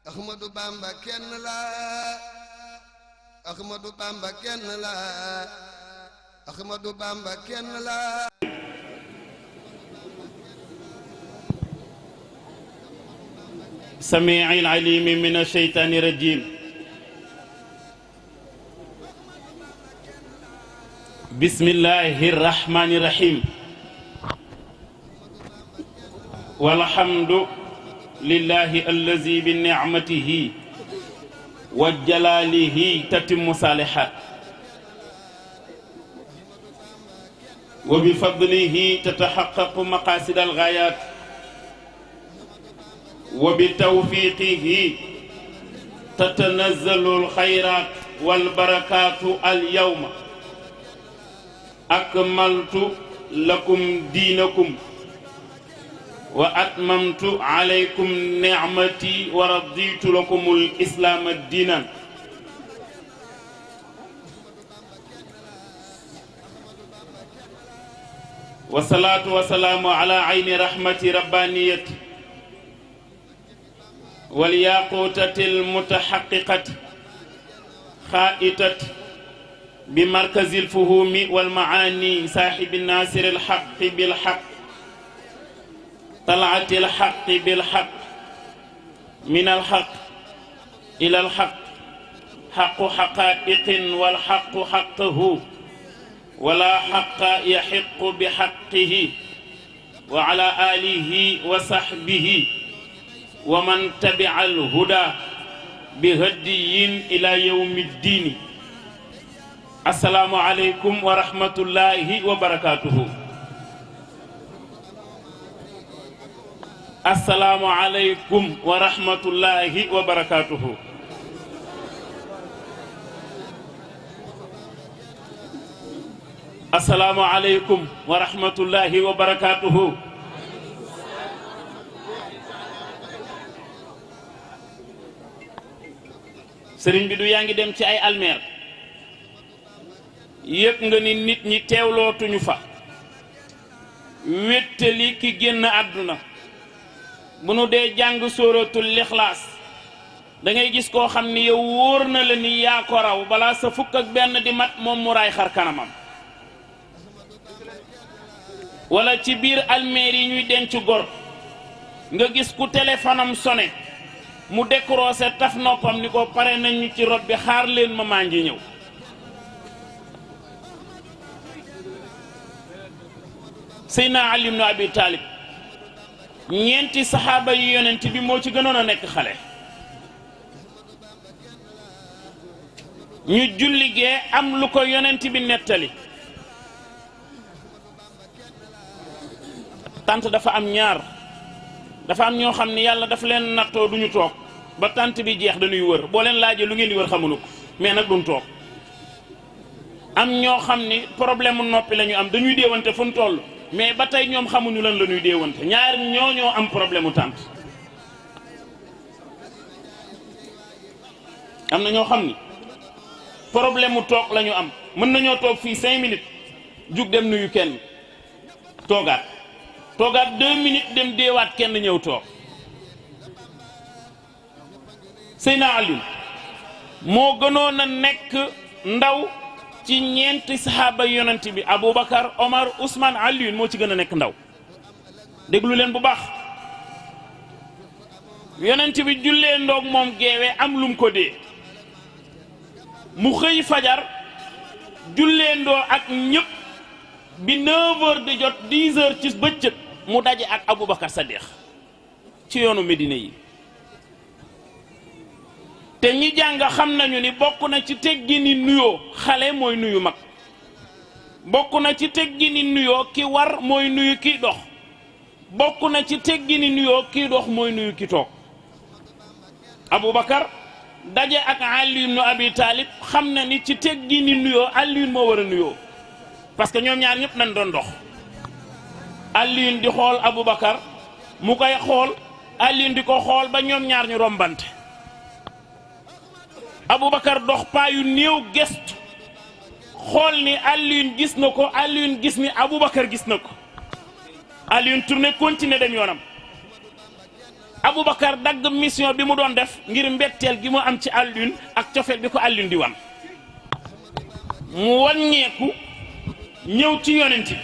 Ahmadou Bamba kenn la Ahmadou Bamba kenn la Ahmadou Bamba kenn la سميع العليم من الشيطان الرجيم بسم الله الرحمن الرحيم والحمد لله الذي بنعمته وجلاله تتم صالحات وبفضله تتحقق مقاصد الغايات وبتوفيقه تتنزل الخيرات والبركات. اليوم أكملت لكم دينكم وأتممت عليكم نعمتي ورضيت لكم الإسلام دينا. والصلاة والسلام على عين رحمة ربانية والياقوتة المتحققة خائتة بمركز الفهوم والمعاني صاحب الناصر الحق بالحق طلعت الحق بالحق من الحق إلى الحق حق حقائق والحق حقه ولا حق يحق بحقه وعلى آله وصحبه ومن تبع الهدى بهدي إلى يوم الدين. السلام عليكم ورحمة الله وبركاته. السلام عليكم ورحمة الله وبركاته. السلام عليكم ورحمة الله وبركاته. sëriñ bi du yaa ngi dem ci ay almeer yëg nga ni nit ñi teewlootuñu fa wéttali ki génn àdduna bu nu dee jàng sóoratul lixlaas da ngay gis koo xam ni yow wóor na la ni yaa ko raw balaa sa fukk ak benn di mat moom mu raay xar kanamam wala ci biir almeer yi ñuy denc gor nga gis ku téléphone am sonné mu décroché taf noppam ni ko pare nañu ci rob bi xaar leen ma maa ngi ñëw. Seydina Ali ibn Abi Talib ñeenti saxaaba yi yonent bi moo ci gënoon a nekk xale ñu julligee am lu ko yonent bi nettali tant dafa am ñaar dafa am ñoo xam ni yàlla daf leen nattoo duñu toog ba tant bi jeex dañuy wër boo leen laajee lu ngeen di wër xamuñu ko mais nag duñ toog am ñoo xam ni problème mu noppi la ñu am dañuy déewante fu ñu toll mais ba tey ñoom xamuñu lan la ñuy déewante ñaar ñoo am problème mu tant am na ñoo xam ni problème mu toog la ñu am mën nañoo toog fii 5 minutes jug dem nuyu kenn toogaat 2 minutes dem deewaat kenn ñëw toog Seydina Ali moo gënoon a nekk ndaw ci ñeenti saxaaba yonent bi Aboubacar Omar Ousmane Ali moo ci gën a nekk ndaw déglu leen bu baax yonent bi jullee ndoog moom geewee am lum ko dee mu xëy fajar jullee ndoo ak ñëpp bi 9h di jot 10h ci bëccëg mu daje ak Aboubacar Sadiq ci yoonu Médine yi te ñi jàng xam nañu ni bokk na ci teggini nuyoo xale mooy nuyu mag bokk na ci teggini nuyoo ki war mooy nuyu ki dox bokk na ci teggini nuyoo ki dox mooy nuyu ki toog Aboubacar daje ak Ali ibn Abi Talib xam na ni ci teggini nuyoo Ali moo war a nuyoo parce que ñoom ñaar ñëpp nañ doon dox Ali di xool Aboubacar mu koy xool Ali di ko xool ba ñoom ñaar ñu rombante Aboubacar dox paa yu néew gestu xool ni Ali gis na ko Ali gis ni Aboubacar gis na ko Ali tourné continuer dem yoonam Aboubacar dagg mission bi mu doon def ngir mbetteel gi mu am ci Alioune ak cofeel bi ko Alioune di wan mu wàññeeku ñëw ci yonent bi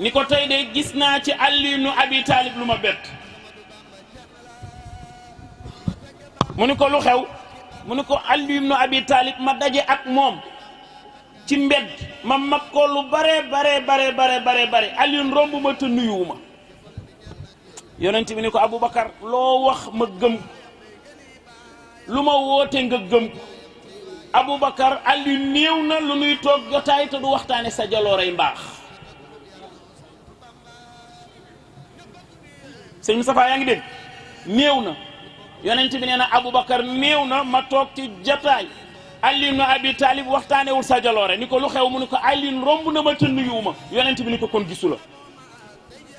ni ko tey de gis naa ci Alioune Abi Talib lu ma bett mu ni ko lu xew mu ni ko Alioune Abi Talib ma daje ak moom ci mbedd ma mag ko lu bare Alioune romb ma te nuyuwuma yonent bi ni ko Aboubacar loo wax ma gëm lu ma woote nga gëm ko Aboubacar Alioune néew na lu nuy toog jotaay te du waxtaane sa jaloorey mbaax sëñ Moustapha yaa ngi dégg néew na yonent bi nee na Aboubacar néew na ma toog ci jotaay Alioune Abi Talib waxtaanewul sa jaloore ni ko lu xew mu ni ko Alioune romb na ma te nuyuwuma yonent bi ni ko kon gisu la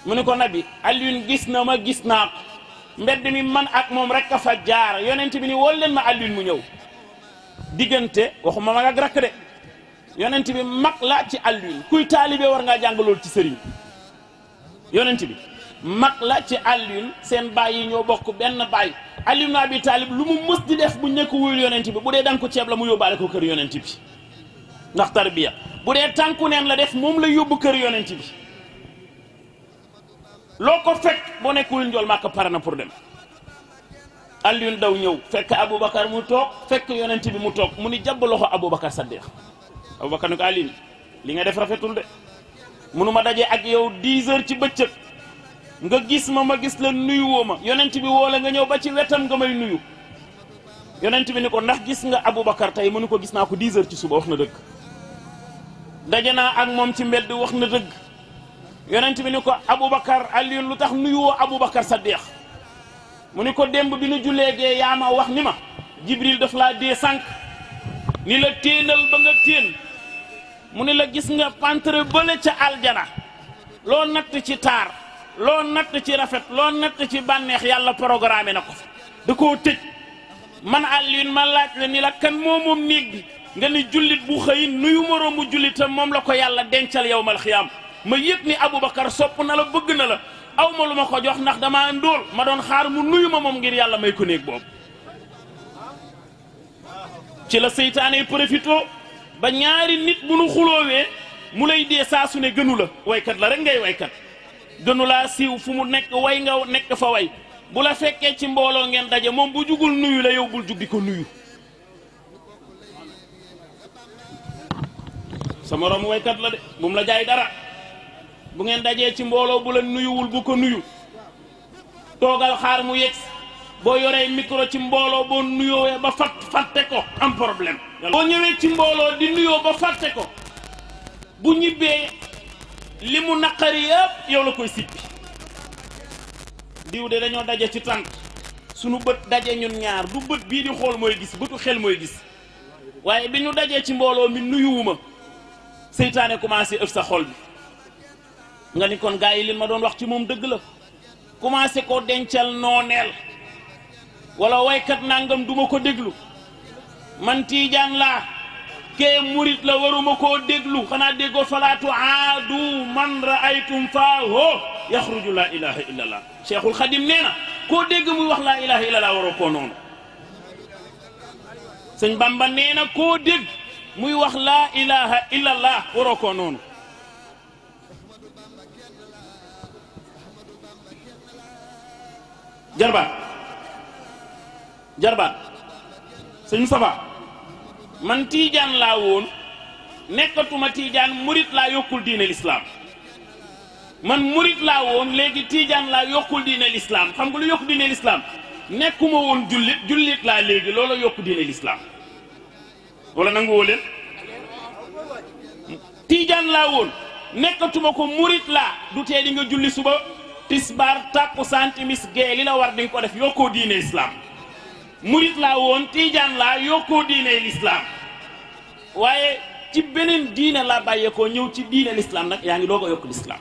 mu ni ko nabi Alioune gis na ma gis naa ko mbedd mi man ak moom rek a fa jaar yonent bi ni wol leen ma Alioune mu ñëw diggante waxuma mag ak rakk de yonent bi mag la ci Alioune kuy taalibe war ngaa jàng lool ci sëriñ yonent bi mag la ci Alioune seen baay yi ñoo bokk benn baay Alioune Abi Talib lu mu mës di def bu ñëkk wuyul yonent bi bu dee danga ko ceeb la mu yóbbaale ko kër yonent bi ndax tarbiya bu dee tànku neen la def moom la yóbbu kër yonent bi loo ko fekk boo nekkul njool màkk pare na pour dem Alioune daw ñëw fekk Aboubacar mu toog fekk yonent bi mu toog mu ni jàbb loxo Aboubacar Saddiq Aboubacar ni ko Alioune li nga def rafetul de munu ma daje ak yow 10 heures ci bëccëg nga gis ma gis la nuyuwoo ma yonent bi woo la nga ñëw ba ci wetam nga may nuyu yonent bi ni ko ndax gis nga Aboubacar tey mu ni ko gis naa ko 10 heures ci suba wax na dëgg daje naa ak moom ci mbedd wax na dëgg yonent bi ni ko Aboubacar Alioune lu tax nuyuwoo Aboubacar Saddiq mu ni ko démb bi nu julleegee yaa ma wax ni ma Jibril daf laa dee sànq ni la téenal ba nga téen mu ni la gis nga pantre bële ca aljana loo natt ci taar loo natt ci rafet loo natt ci bànneex yàlla programme na ko da koo tëj man Alioune ma laaj la ni la kan moom néeg bi nga ni jullit bu xëy nuyu moroomu jullitam moom la ko yàlla dencal yawmal xiyaam ma yëg ni Aboubacar sopp na la bëgg na la aw ma lu ma ko jox ndax dama ndóol ma doon xaar mu nuyu ma moom ngir yàlla may ko néeg boobu ci la seytaane profito ba ñaari nit bu nu xuloowee mu lay dee saa su ne gënu la waykat la rek ngay waykat gënu laa siiw fu mu nekk way nga nekk fa way bu la fekkee ci mbooloo ngeen daje moom bu jugul nuyu la yow bul jug di ko nuyu sa moroom waykat la de bu mu la jaay dara bu ngeen dajee ci mbooloo bu la nuyuwul bu ko nuyu toogal xaar mu yegg boo yoree micro ci mbooloo boo nuyoowee ba fàtte ko am problème boo ñëwee ci mbooloo di nuyoo ba fàtte ko bu ñibbee li mu naqari yëpp yow la koy sippi diw de dañoo daje ci tànk sunu bët daje ñun ñaar du bët bii di xool mooy gis bëtu xel mooy gis waaye bi ñu dajee ci mbooloo mi nuyuwuma seytaane commencé ëf sa xol bi nga ni kon gaa yi li ma doon wax ci moom dëgg la commencé koo dencal nooneel wala waykat nangam duma ko déglu man tiijaan laa kee murit la waruma koo déglu xanaa déggoo falaatu aadu man raaytum faaho yaxruju laa ilaha illa allah cheikhul xadim nee na koo dégg muy wax laa ilaha illa allah waroo koo noonu sëñ bamba nee na koo dégg muy wax laa ilaha illa allah waroo koo noonu jarbaat sëñ Moustapha man tiijaan laa woon nekkatuma tiijaan murit laa yokkul diine l'islam man murit laa woon léegi tiijaan laa yokkul diine l'islam xam nga lu yokk diine l'islam nekkuma woon jullit laa léegi loolu yokk diine l'islam wala nangu woo leen tiijaan laa woon nekkatuma ko murit laa du tee di nga julli suba tisbaar takkusaan timis gee li la war di nga ko def yokkoo diine l'islam murit laa woon tiijaan laa yokkoo diine l'islam waaye ci beneen diine laa bàyyeekoo ñëw ci diine l'islam nag yaa ngi doog a yokk l'islam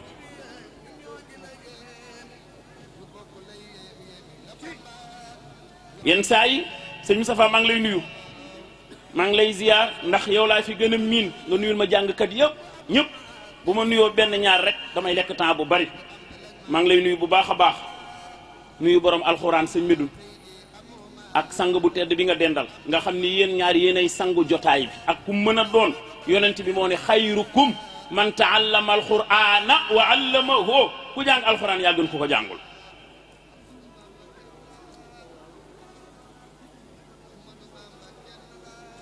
yenn saa yi sëñ Moustapha maa ngi lay nuyu maa ngi lay ziyaar ndax yow laa fi gën a miin nga nuyul ma jàngkat yëpp ñëpp bu ma nuyoo benn ñaar rek damay lekk temps bu bari maa ngi lay nuyu bu baax a baax nuyu borom alxuraan sëñ Medun ak sang bu tedd bi nga dendal nga xam ni yéen ñaar yéenay sangu jotaay bi ak ku mën a doon yonent bi moo ne xayrukum man taallama alqur'ana wa allamahu ku jàng alxuraan yaa gën ku ko jàngul.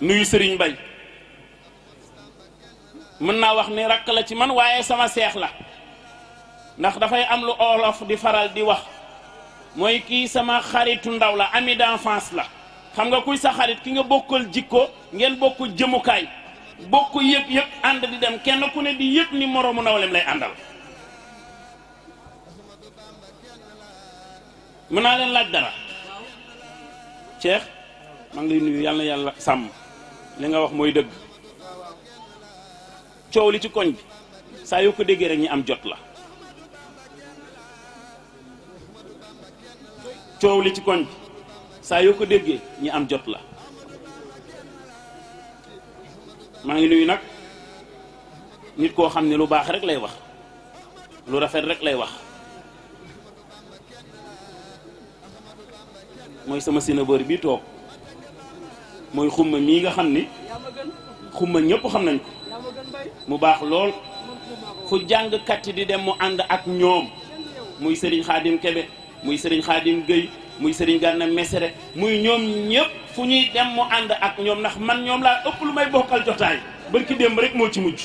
nuyu Serigne Bay mën naa wax ni rakk la ci man waaye sama seex la ndax dafay am lu olof di faral di wax mooy kii sama xaritu ndaw la ami d'enfance la xam nga kuy sa xarit ki nga bokkal jikko ngeen bokk jëmukaay bokk yëg ànd di dem kenn ku ne di yëg ni moroomu nawlem lay àndal. mën naa leen laaj dara Cheikh maa ngi lay nuyu yàlla na yàlla sàmm li nga wax mooy dëgg coow li ci koñ bi saa yoo ko déggee rek ñi am jot la coow li ci koñ bi saa yoo ko déggee ñi am jot la maa ngi nuyu nag nit koo xam ne lu baax rek lay wax lu rafet rek lay wax mooy sama sinabër bi toog mooy xumma mii nga xam ni xumma ñëpp xam nañ ko mu baax lool fu jàngkat yi di dem mu ànd ak ñoom muy Serigne Khadim Kebe muy Serigne Khadim Gueye muy Serigne Gana Messere muy ñoom ñëpp fu ñuy dem mu ànd ak ñoom ndax man ñoom laa ëpp lu may bokkal jotaay barki démb rek moo ci mujj.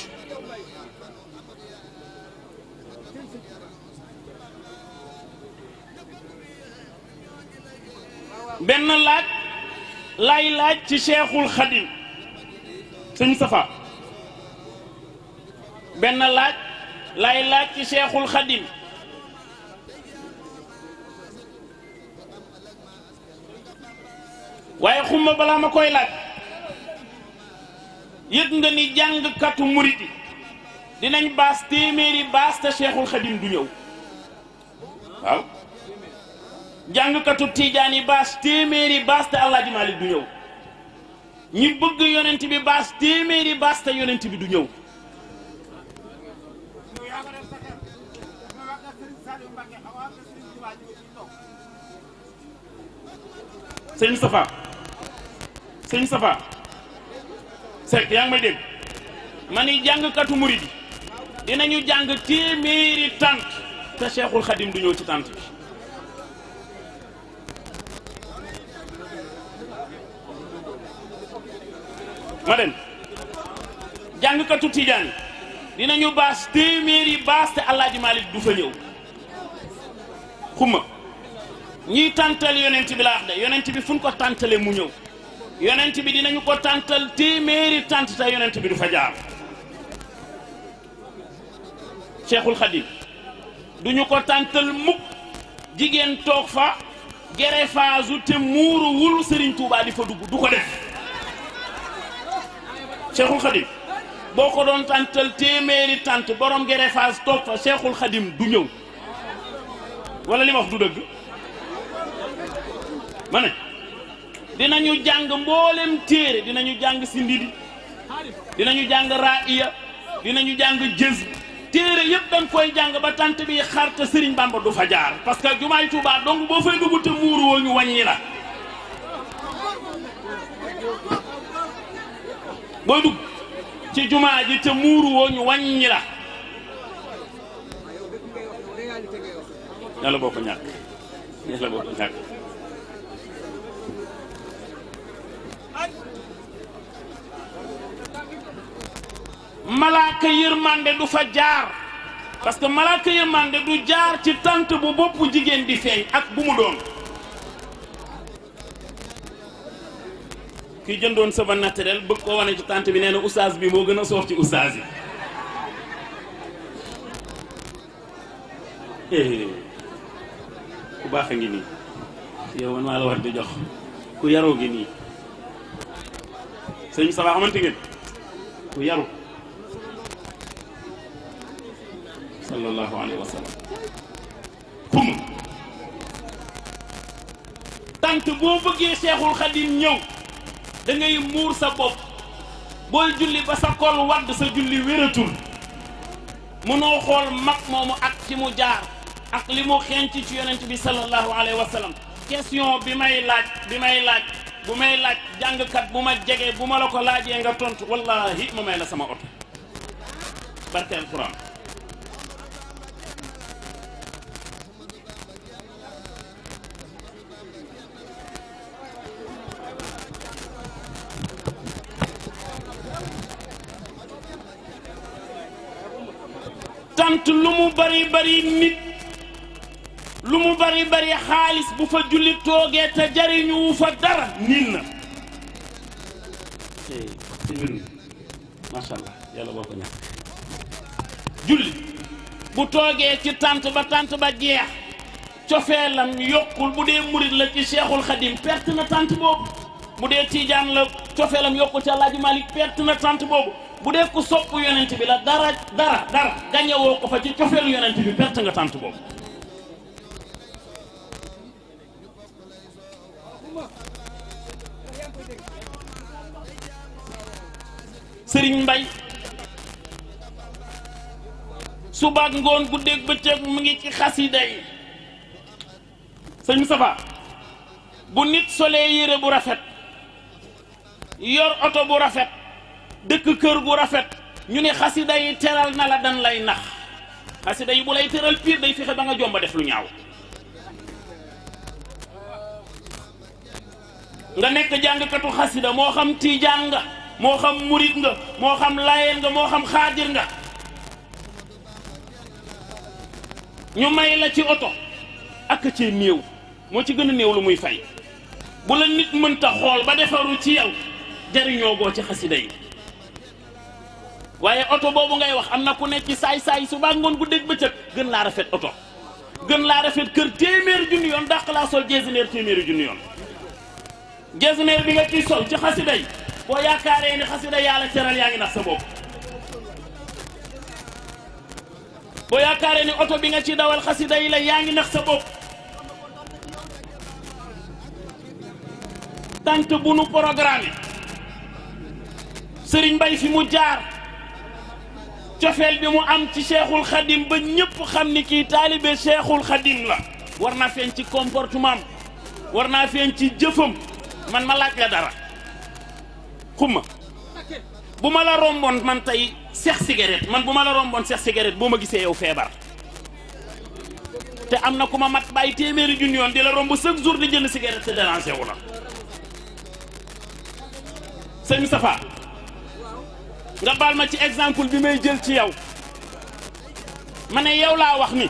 benn laaj lay laaj ci Cheikhul Khadim sëñ Safa benn laaj lay laaj ci Cheikhul Khadim waaye xumma balaa ma koy laaj yëg nga ni jàngkatu muriti dinañ baas téeméeri baas te Cheikhul Khadim du ñëw waaw jàngkatu tiijaan yi baas téeméeri baas te Alaaji Maalik du ñëw ñi bëgg yonent bi baas téeméeri baas te yonent bi du ñëw sëñ Safa sëñ Safa Seck yaa ngi may dégg ma ni jàngkatu murid yi dinañu jàng téeméeri tant te Cheikhul Khadim du ñëw ci tant bi ma dem jàngkatu tijaan dinañu baas téeméeri baas te Alaaji Maalik du fa ñëw xuma ñiy tàntal yonent bi la wax de yonent bi fu ñu ko tàntale mu ñëw yonent bi dinañu ko tàntal téeméeri tant te yonent bi du fa jaar Cheikhul Khadim duñu ko tàntal mukk jigéen toog fa gere faasu te muuru wul Serigne Touba di fa dugg du ko def Cheikhul Khadim boo ko doon tàntal téeméeri tant borom gere faas toog fa Cheikhul Khadim du ñëw wala li ma wax du dëgg ma ne dinañu jàng mboolem téere dinañu jàng si ndidi dinañu jàng ra'iya dinañu jàng jëz téere yëpp dañ koy jàng ba tant bi xar te Serigne Bamba du fa jaar parce que jumaay Touba donc boo fay dugg te muuru woo ñu wàññi la booy dugg ci jumaa ji te muuru woo ñu wàññi la yàlla boo ko ñàkk yàlla boo ko ñàkk malaaka yërmande du fa jaar parce que malaaka yërmande du jaar ci tant bu bopp jigéen di feeñ ak bu mu doon ki jëndoon sama naturel bëgg ko wane ci tant bi nee na oustaz bi moo gën a soof ci oustaz yi ku baax a ngi nii yow man maa la war di jox ku yaroo gi nii sëñ Safa xamante ngeen ku yaru sallallahu alayhi wa sallam xuma tant boo bëggee Cheikhul Khadim ñëw da ngay muur sa bopp booy julli ba sa kol wadd sa julli wératul mënoo xool mag moomu ak fi mu jaar ak li mu xenc ci yonent bi sallallahu alayhi wa sallam question bi may laaj bu may laaj jàngkat bu ma jege bu ma la ko laajee nga tontu wallahi ma may la sama oto barke alquran tant lu mu bari bari nit lu mu bari bari xaalis bu fa julli toogee te jariñu fa dara niin na ci mbir mi macha allah yàlla boo ko ñàkk julli bu toogee ci tant ba jeex cofeelam yokkul bu dee murit la ci Cheikhul Khadim perte na tant boobu bu dee tiijaan la cofeelam yokkul ci Alaaji Malik perte na tant boobu bu dee ku sopp yonent bi la dara gañewoo ko fa ci cofeelu yonent bi perte nga tant boobu Sëriñ Mbay subaak ngoon guddeeg bëccëg mu ngi ci xasida yi sëñ Moustapha bu nit solee yére bu rafet yor oto bu rafet dëkk kër gu rafet ñu ne xasida yi teral na la dan lay nax xasida yi bu lay teral piir day fexe ba nga jomba def lu ñaaw nga nekk jàngkatu xasida moo xam tiijaan nga moo xam murit nga moo xam layeen nga moo xam xaadir nga ñu may la ci oto ak ci néew moo ci gën a néew lu muy fay bu la nit mënta xool ba defaru ci yow jariñoo goo ci xasida yi waaye oto boobu ngay wax am na ku nekk ci saay-saay su baa ngoon guddeeg bëccëg gën laa rafet oto gën laa rafet kër téeméeri junni yoon dàq laa sol jeesineer téeméeri junni yoon jeesineer bi nga ciy sol ci xasida yi boo yaakaaree ni xasida yàlla teral yaa ngi nax sa bopp boo yaakaaree ni oto bi nga ci dawal xasida yi la yaa ngi nax sa bopp tant bu nu programme Sëriñ Mbay fi mu jaar cofeel bi mu am ci Cheikhul Khadim ba ñëpp xam ni kii taalibe Cheikhul Khadim la war naa feeñ ci comportement war naa feeñ ci jëfam man ma laaj la dara xumma bu ma la romboon man tey seex cigarette man bu ma la romboon seex cigarette boo ma gisee yow feebar te am na ku ma mat bàyyi téeméeri junni yoon di la romb chaque jour di jënd cigarette te dérangé wu la sëñ Moustapha nga baal ma ci exemple bi may jël ci yow ma ne yow laa wax ni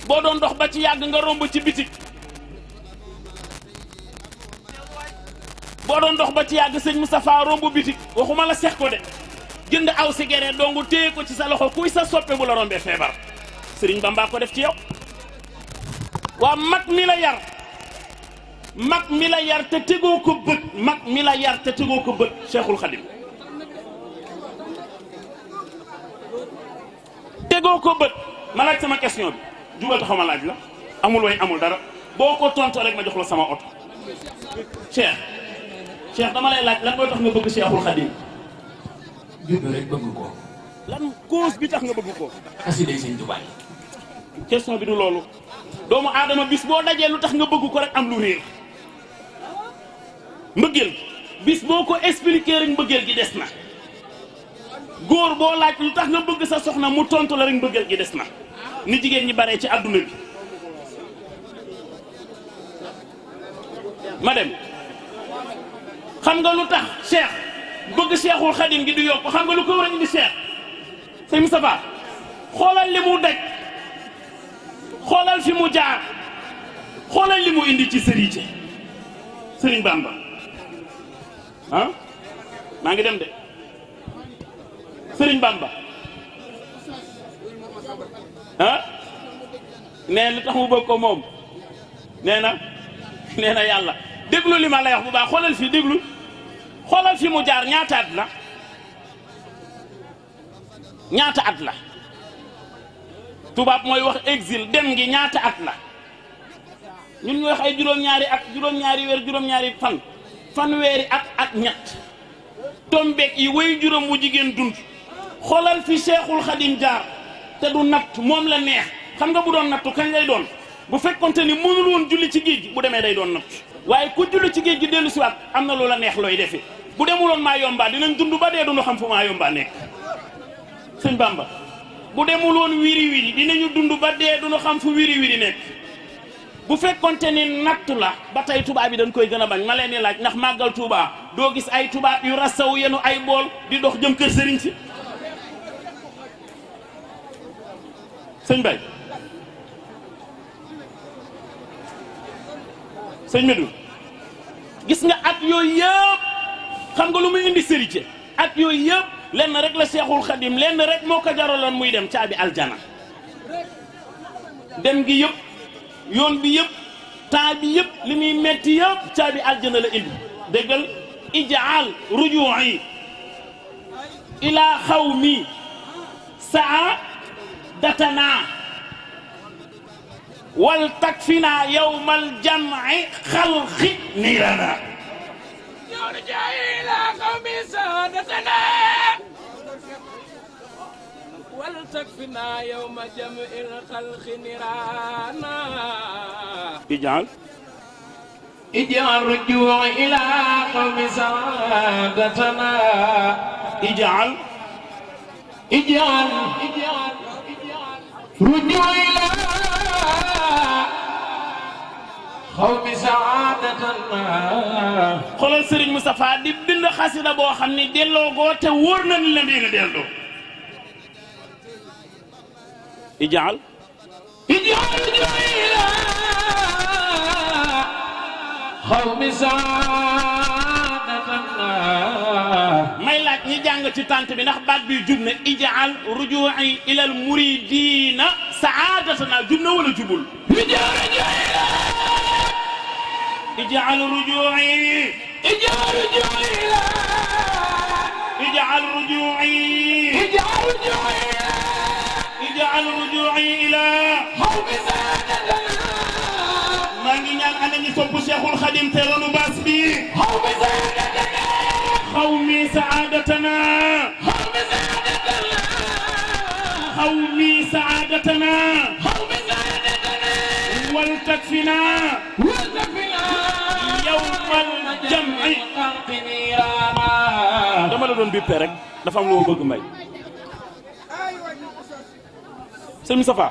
boo doon dox ba ci yàgg nga romb ci bitik boo doon dox ba ci yàgg sëñ Moustapha romb bitik waxuma la seex ko de jënd aw cigarette dongu téye ko ci sa loxo kuy sa soppe bu la rombee feebar Sëriñ Bamba ko def ci yow waa mag mi la yar te tegoo ko bët mag mi la yar te tegoo ko bët Cheikhul Khadim tegoo ko bët ma laaj sama question bi jugal taxaw ma laaj la amul way amul dara boo ko tontoo rek ma jox la sama oto Cheikh dama lay laaj lan mooy tax nga bëgg Cheikhul Khadim judd rek bëgg ko lan cause bi tax nga bëgg ko xasida yi Sëñ Tuubaa question bi du loolu doomu aadama bis boo dajee lu tax nga bëgg ko rek am lu réer mbëggeel bis boo ko expliquer rek mbëggeel gi des na góor boo laaj lu tax nga bëgg sa soxna mu tontu la rek mbëggeel gi des na ni jigéen ñi baree ci àdduna bi ma dem xam nga lu tax Cheikh bëgg Cheikhul Khadim gi du yokk xam nga lu ko war a indi Cheikh sëñ Moustapha xoolal li mu daj xoolal fi mu jaar xoolal li mu indi ci Sëriñ Bamba ah maa ngi dem de Sëriñ Bamba ah nee lu tax mu bëgg ko moom nee na yàlla déglu li ma lay wax bu baax xoolal fii déglu xoolal fi mu jaar ñaata at la tubaab mooy wax exil dem ngi ñaata at la ñun ñu wax ay juróom-ñaari at juróom-ñaari weer juróom-ñaari fanweeri at ak ñett tombeek yi way juróom wu jigéen dund xoolal fi Cheikhul Khadim jaar te du natt moom la neex xam nga bu doon nattu kañ lay doon bu fekkonte ni mënul woon julli ci géej gi bu demee day doon nattu waaye ku julli ci géej gi dellu si waat am na lu la neex looy defi bu demuloon maa yombaa dinañ dund ba dee duñu xam fu maa yombaa nekk sëñ Bamba bu demuloon wiri wiri dinañu dund ba dee duñu xam fu wiri wiri nekk bu fekkonte ni nattu la ba tey tubaab yi dañ koy gën a bañ ma leen di laaj ndax màggal Tuubaa doo gis ay tubaab yu rasaw yenu ay bool di dox jëm kër sëriñ si sëñ Bay sëñ Medou gis nga at yooyu yëpp xam nga lu muy indi sëriñ at yooyu yëpp lenn rek la Seexul Xadim lenn rek moo ko jaraloon muy dem caabi aljana dem gi yëpp yoon bi yëpp temps bi yëpp li muy metti yëpp caabi aljana la indi déggal ijaal rujuu'i ila xawmi saadatana wal takfina yawmal jam'i xalqi nirana ila xawmi saadatana wal takfina yawmal jam'i xalqi nirana اجعل رجوعي إلى قوم سعادتنا اجعل رجوعي إلى قوم سعادتنا xoolal Serigne Moustapha di bind xasida boo xam ni delloo goo te wóor na ni la dee nga delloo اجعل رجوعي إلى xawmi saadatana may laaj ñi jàng ci tànt bi ndax baat bi jub na ijaal rujuu'i ilal muridina saadatana jub na wala jubul ijaal rujuu'i ila xawmi saadatana maa ngi ñaan ana ñi sopp Cheikhul Khadim te ronu baas bi xawmi saadatana wal takfina yawmal jam'i dama la doon bippe rek dafa am lu ma bëgg mbay sëñ Moustapha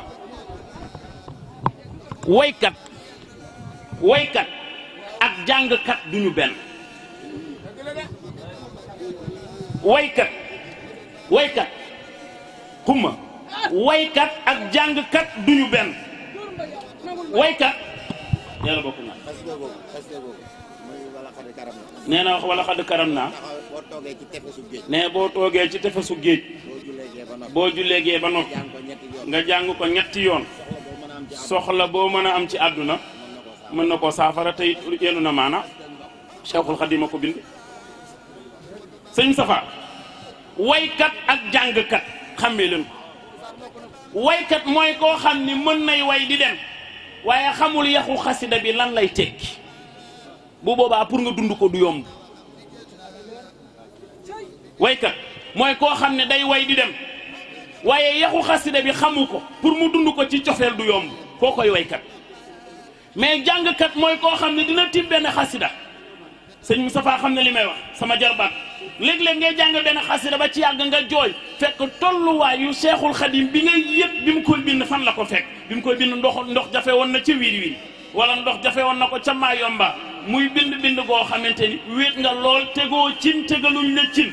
woykat ak jàngkat duñu benn woykat xumma woykat ak jàngkat duñu benn woykat yàlla bokk na nee na wax wala xadd karam naa nee boo toogee ci tefesu géej boo julleegee ba noppi nga jàng ko ñetti yoon soxla boo mën a am ci àdduna mën na koo saafara tey yenu na maana Cheikhul Khadim ko bind sëñ Safa waykat ak jàngkat xàmmee leen ko waykat mooy koo xam ni mën nay way di dem waaye xamul yaxu xasida bi lan lay tekki bu boobaa pour nga dund ko du yomb waykat mooy koo xam ne day way di dem waaye yaxu xasida bi xamu ko pour mu dund ko ci cofeel du yomb koo koy waykat mais jàngkat mooy koo xam ne dina tibb benn xasida sëñ Moustapha xam ne li may wax sama jarbaat léeg-léeg ngay jàng benn xasida ba ci yàgg nga jooy fekk tolluwaayu Seexul Xadim bi ngay yëg bi mu koy bind fan la ko fekk bi mu koy bind ndox jafe woon na ca wiir wiir wala ndox jafe woon na ko ca Mayomba muy bind goo xamante ni wéet nga lool tegoo cin tegaluñ la cin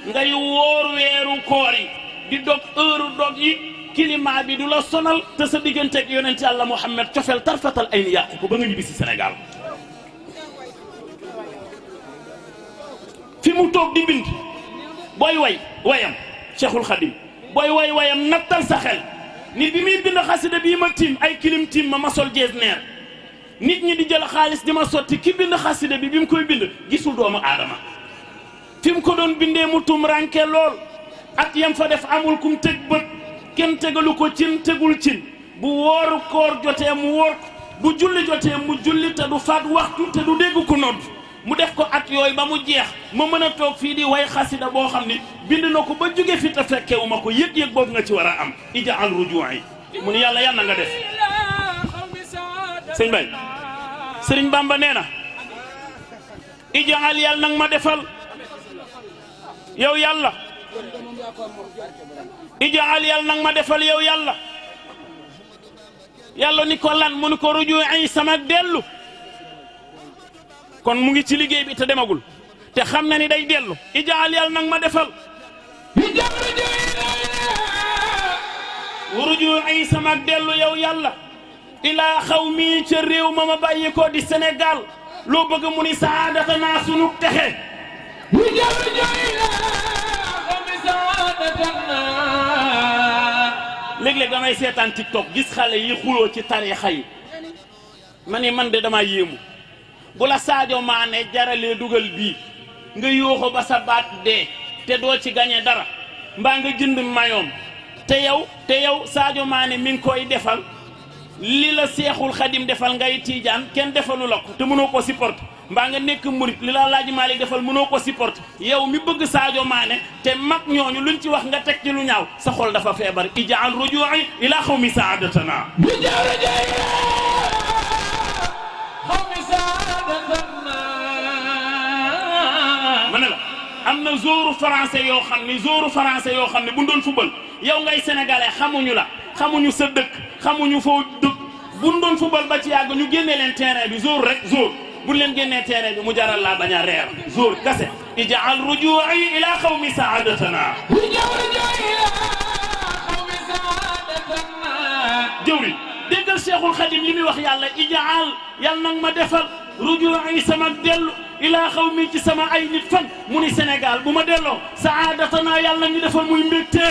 ngay wóor weeru koor yi di dog heure dog yi climat bi du la sonal te sa digganteeg yonent Yàlla Muhammad cofeel tarfatal ay ni yàqu ko ba nga ñibbi si Sénégal fi mu toog di bind booy wayam Cheikhul Khadim booy wayam nattal sa xel ni bi muy bind xasida bii ma tiim ay kilim tiim ma sol jees neer nit ñi di jël xaalis di ma sotti ki bind xasida bi mu koy bind gisul doomu aadama fi mu ko doon bindee mu tum ranke lool at yam fa def amul kum teg bët kenn tegalu ko cin tegul cin bu wooru koor jotee mu woor bu julli jotee mu julli te du faat waxtu te du dégg ko nodd mu def ko at yooyu ba mu jeex ma mën a toog fii di way xasida boo xam ni bind na ko ba jóge fi te fekkewu ma ko yëg-yëg boobu nga ci war a am ijaal rujuu'i mu ni yàlla yal na nga def sëñ Bay sëriñ Bamba nee na ijaal yàlla nag ma defal yow yàlla ijaal yàlla nag ma defal yow yàlla yàlla ni ko lan mu ni ko ruju ay sama dellu kon mu ngi ci liggéey bi te demagul te xam na ni day dellu ijaal yàlla nag ma defal ruju ay sama dellu yow yàlla ilaa xaw mii ca réew ma bàyyi ko di Sénégal loo bëgg mu ni saadata naa sunu texe léeg-léeg damay seetaan TikTok gis xale yi xuloo ci tariixa yi ma ni man de dama yéemu bu la Sadio Mané jaralee dugal bii nga yóoxo ba sa baat dee te doo ci gañe dara mbaa nga jënd mayoom te yow Sadio Mané mi ngi koy defal li la Seexul Xadim defal ngay tiijaan kenn defalu la ko te mënoo ko supporter mbaa nga nekk murit li la Laaji Maalik defal mënoo ko supporter yow mi bëgg Sadio Mané te mag ñooñu luñ ci wax nga teg ci lu ñaaw sa xol dafa feebar ijaal rujuu'i ilaa xawmi saadatana ma ne la am na joueur français yoo xam ne bu doon football yow ngay sénégalais xamuñu la xamuñu sa dëkk xamuñu foo dëkk bu doon football ba ci yàgg ñu génnee leen terrain bi joueur rek joueur bu leen génnee terrain bi mu jaral laa bañ a reer joueur kase ijaal rujuu'i ilaa xawmi saadatana jëwri déggal Cheikhul Khadim li muy wax yàlla ijaal yàlla nag ma defal rujuu'i sama dellu ilaa xawmi ci sama ay nit fan mu ni Sénégal bu ma delloo saadatana yàlla ñu defal muy mbégte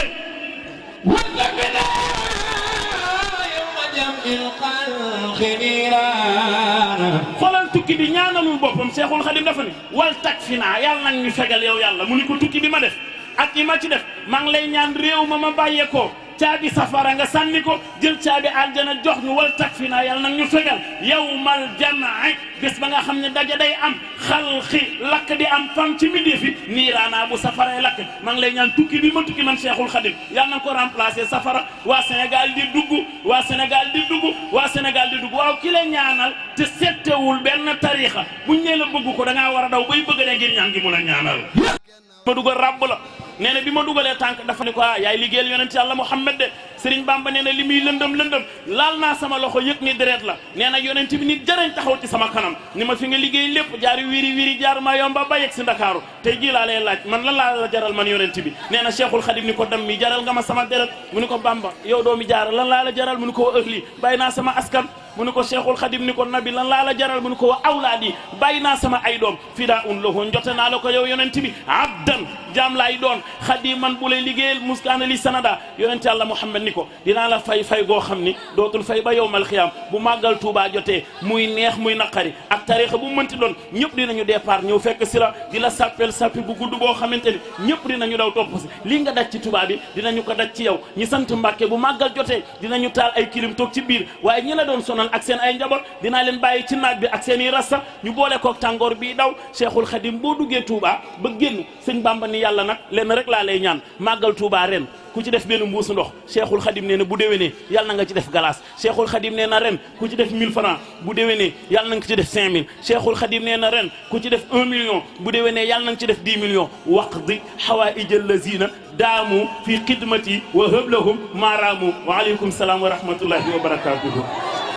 xoolal tukki bi ñaanalul boppam Cheikhul Khadim dafa ni wal takfina yàlla nag ñu fegal yow yàlla mu ni ko tukki bi ma def ak yi ma ci def maa ngi lay ñaan réew ma bàyyeekoo caabi safara nga sànni ko jël caabi aljana jox ñu wal takfina yàlla nag ñu fegal yawmal jam'i bés ba nga xam ne daje day am xalqi lakk di am fam ci midi fi niiraanaa bu safaray lakk maa ngi lay ñaan tukki bi ma tukki man Cheikhul Khadim yàlla na ko remplacer safara waa Sénégal di dugg waaw ki la ñaanal te settewul benn tariixa buñ nee la bëgg ko da ngaa war a daw bay bëgg de ngir ñaan gi mu la ñaanal ma dugal ràbb la nee na bi ma dugalee tànk dafa ni ko yaay liggéeyal yonent yàlla Muhammad de Serigne Bamba nee na li muy lëndëm laal naa sama loxo yëg ni deret la nee na yonent bi nit jërëñ taxaw ci sama kanam ni ma fi nga liggéey lépp jaari wiri jaar ma yomba ba yegg si Ndakaaru tey jii laa lay laaj man lan laa la jaral man yonent bi nee na Cheikhul Khadim ni ko dem mi jaral nga ma sama deret mu ni ko Bamba yow doomi jaara lan laa la jaral mu ni ko ëhli bàyyi naa sama askan mu ni ko Cheikhul Khadim ni ko nabi lan laa la jaral mu ni ko wa awlaadi bàyyi naa sama ay doom fidaa un lahu njote naa la ko yow yonent bi abdan jaam laay doon xadiman bu lay liggéeyal muskaana li sanada yonent yàlla Muhammad ni ko dinaa la fay goo xam ni dootul fay ba yowmal xiyaam bu màggal Tuubaa jotee muy neex muy naqari ak tariixa bu mënti doon ñëpp dinañu départ ñëw fekk si la di la sàppel sàppi bu gudd boo xamante ni ñëpp dinañu daw topp si lii nga daj ci Tuubaa bi dinañu ko daj ci yow ñi sant Mbàkke bu màggal jotee dinañu taal ay kilim toog ci biir waaye ñi la doon sonal ak seen ay njaboot dinaa leen bàyyi ci naaj bi ak seen i rasta ñu boole koog tàngoor bii daw Cheikhul Khadim boo duggee Touba ba génn sëñ Bamba ni yàlla nag lenn rek laa lay ñaan màggal Touba ren ku ci def benn mbuusu ndox Cheikhul Khadim nee na bu déwénee yàlla na nga ci def glace Cheikhul Khadim nee na ren ku ci def 1000 francs bu déwénee yàlla na nga ci def 5000 Cheikhul Khadim nee na ren ku ci def 1 million bu déwénee yàlla na nga ci def 10 millions waqdi hawaa'ijal lazina daamu fi xidmati wa hëblahum maaraamu wa aleykum salaam wa rahmatullahi wa barakatuhu